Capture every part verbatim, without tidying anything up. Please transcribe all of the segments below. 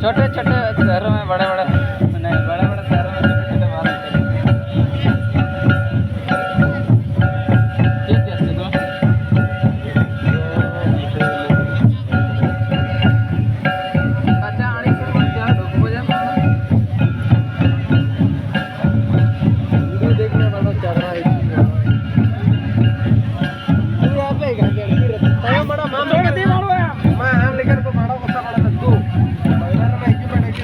छोटे छोटे शहरों में बड़े बड़े, मैंने बड़े बड़े शहरों में छोटे छोटे बाल होते हैं। ठीक है, इसको। अच्छा, आने से क्या ढुक हो जाए? वीडियो देखने वाला चल रहा है। तू यहाँ पे एक घंटे की रहता है। मैं, मैं, हम लेकर को भाड़ा को सब बड़ा तू। मैं इक्विपमेंट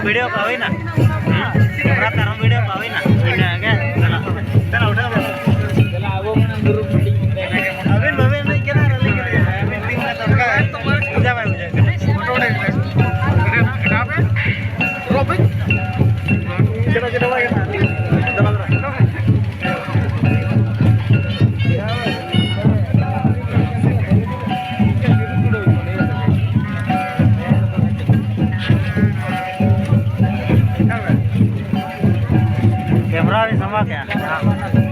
ᱵᱷᱤᱰᱤᱭᱳ ᱠᱚ ᱦᱩᱭᱱᱟ? ᱠᱮᱢᱨᱟ ᱛᱮ ᱟᱨᱦᱚᱸ ᱵᱷᱤᱰᱤᱭᱳ ᱠᱚ ᱦᱩᱭᱱᱟ? ᱤᱱᱟᱹ ᱜᱮ᱾ ᱪᱟᱞᱟᱜ, ᱪᱟᱞᱟᱜ, ᱩᱴᱷᱟᱹᱣ ᱵᱮᱱ᱾ ᱟᱹᱵᱤᱱ ᱵᱟᱹᱵᱤᱱ ᱮᱱᱮᱡ ᱠᱟᱱᱟ ᱟᱨ ᱟᱹᱞᱤᱧ ᱜᱮᱞᱤᱧ ᱮᱱᱮᱡᱼᱟ᱾ ᱟᱹᱵᱤᱱ ᱛᱤᱱ ᱢᱤᱱᱤᱴ ᱚᱱᱠᱟ ᱵᱩᱡᱷᱟᱹᱣ ᱵᱟᱭ ᱵᱩᱡᱷᱟᱹᱣ ᱠᱟᱱᱟ᱾ ᱪᱮᱫ ᱦᱚᱸ ᱪᱮᱫ ᱦᱚᱸ ᱵᱟᱭ ᱜᱟᱱᱚᱜᱼᱟ᱾ ᱫᱮᱞᱟ, ᱫᱮᱞᱟ᱾ ᱠᱮᱢᱨᱟ ᱨᱤᱧ ᱥᱟᱢᱵᱟᱣ ᱠᱮᱜᱼᱟ᱾